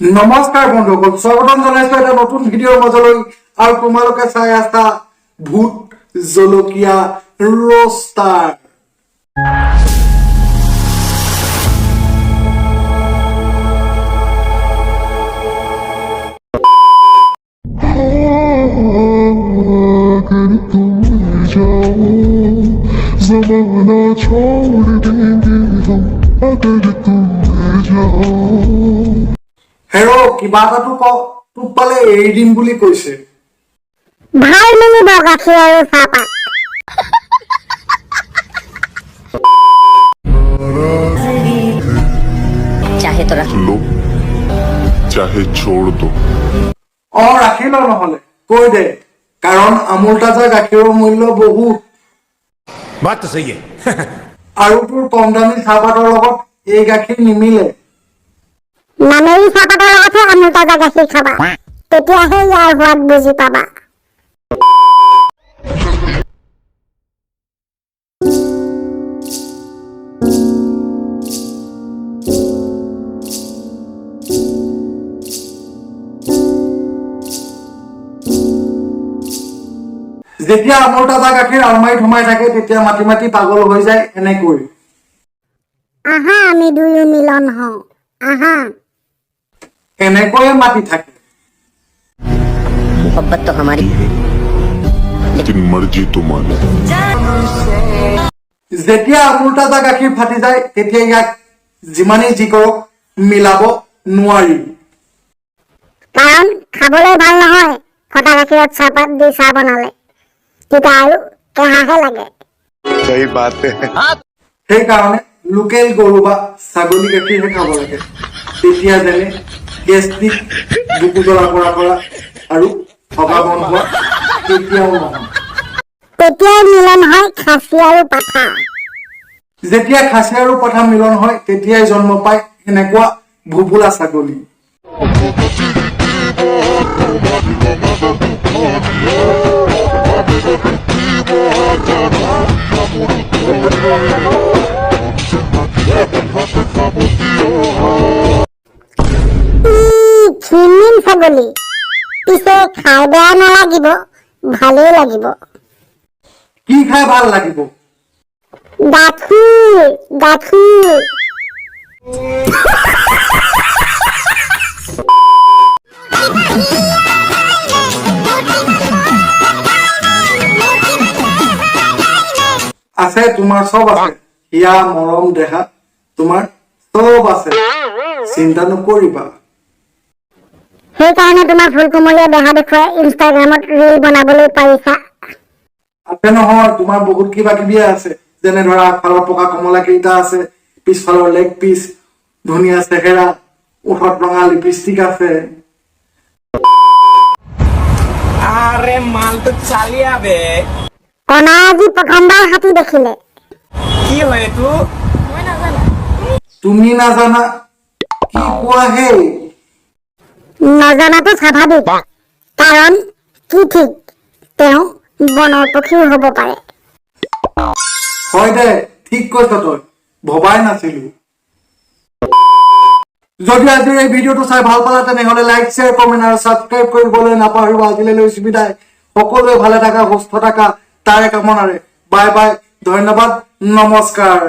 নমস্কাৰ বন্ধুসকল, স্বাগতম জনাইছো এটা নতুন ভিডিঅ'ৰ মাজলৈ আৰু তোমালোকে চাই আছা ভূত জলকীয়া ৰোষ্টাৰ। अगर तुम जाओ, जमाना छोड़ देंगे हम, अगर तुम जाओ। হেৰ, কিবা এটাতো ক, তোক পালে এৰি দিম বুলি কৈছে। ভাল মিলিব গাখীৰ আৰু চাহপাত। चाहे तो रख लो, चाहे छोड़ दो। অ, ৰাখি ল, নহলে কৈ দে, কাৰণ আমুল তাজা গাখীৰৰ মূল্য বহুত। बात तो सही है। আৰু তোৰ কম দামী চাহপাতৰ লগত এই গাখীৰ নিমিলে। নামেৰি চাহপাতৰ লগতহে আমুল তাজা গাখীৰ খাবা, তেতিয়াহে ইয়াৰ সোৱাদ বুজি পাবা। যেতিয়া আমুল তাজা গাখীৰ আলমাৰীত সোমাই থাকে, তেতিয়া মাতি মাতি পাগল হৈ যায় এনেকৈ। আহা, আমি দুয়ো মিলন হওঁ, আহা। এনেকৈয়ে মাতি থাকে। मोहब्बत तो हमारी है, लेकिन मर्जी तुम्हारी। যেতিয়া আমুল তাজা গাখীৰ ফাটি যায়, তেতিয়া ইয়াক যিমানেই যি কৰক মিলাব নোৱাৰি। কাৰণ খাবলৈ ভাল নহয় ফটা গাখীৰত চাহপাত দি চাহ বনালে, তেতিয়া আৰু কেঁহাহে লাগে। सही बात है। সেইকাৰণে লোকেল গৰু বা ছাগলী গাখীৰহে খাব লাগে। তেতিয়া যেনে গেষ্ট্ৰিক, বুকু জ্বলা পৰা কৰা আৰু হগা বন্ধ হোৱা কেতিয়াও নহয়। তেতিয়াই মিলন হয় খাচী আৰু পাঠা। যেতিয়া খাচী আৰু পাঠা মিলন হয়, তেতিয়াই জন্ম পায় এনেকুৱা ভুবুলা ছাগলী। ই ক্ষীণমিন ছাগলী, পিছে খাই বেয়া নালাগিব, ভালেই লাগিব। কি খাই ভাল লাগিব? গাখীৰ, গাখীৰ। আছে, তোমাৰ চব আছে। হিয়া, মৰম, দেহা তোমাৰ চব আছে, চিন্তা নকৰিবা। সেইকাৰণে তোমাৰ ফুলকুমলীয়া দেহা দেখুৱাই ইনষ্টাগ্ৰামত ৰিল বনাবলৈ পাৰিছা। আছে নহয়, তোমাৰ বহুত কিবা কিবি আছে। যেনে ধৰা, আগফালৰ পকা কমলা কেইটা আছে, পিছফালৰ লেগ পিচ, ধুনীয়া চেহেৰা, ওঠত ৰঙা লিপষ্টিক আছে। আৰে, মালটো চালিয়া বে। কণাই আজি প্ৰথমবাৰ হাতী দেখিলে। কি হয় এইটো? তুমি নাজানা? কি কোৱা হে? নজনাটো স্বাভাৱিক, কাৰণ কি ঠিক তেওঁ বনৰ পক্ষীও হ'ব পাৰে। হয় দে, ঠিক কৈছ তই, ভবাই নাছিলো। যদি আজিৰ এই ভিডিঅ'টো চাই ভাল পালা, তেনেহ'লে লাইক, শ্বেয়াৰ, কমেণ্ট আৰু ছাবস্ক্ৰাইব কৰিবলৈ নাপাহৰিব। আজিলৈ লৈছো বিদায়। সকলোৱে ভালে থাকা, সুস্থ থাকা, তাৰে কামনাৰে বাই বাই, ধন্যবাদ, নমস্কাৰ।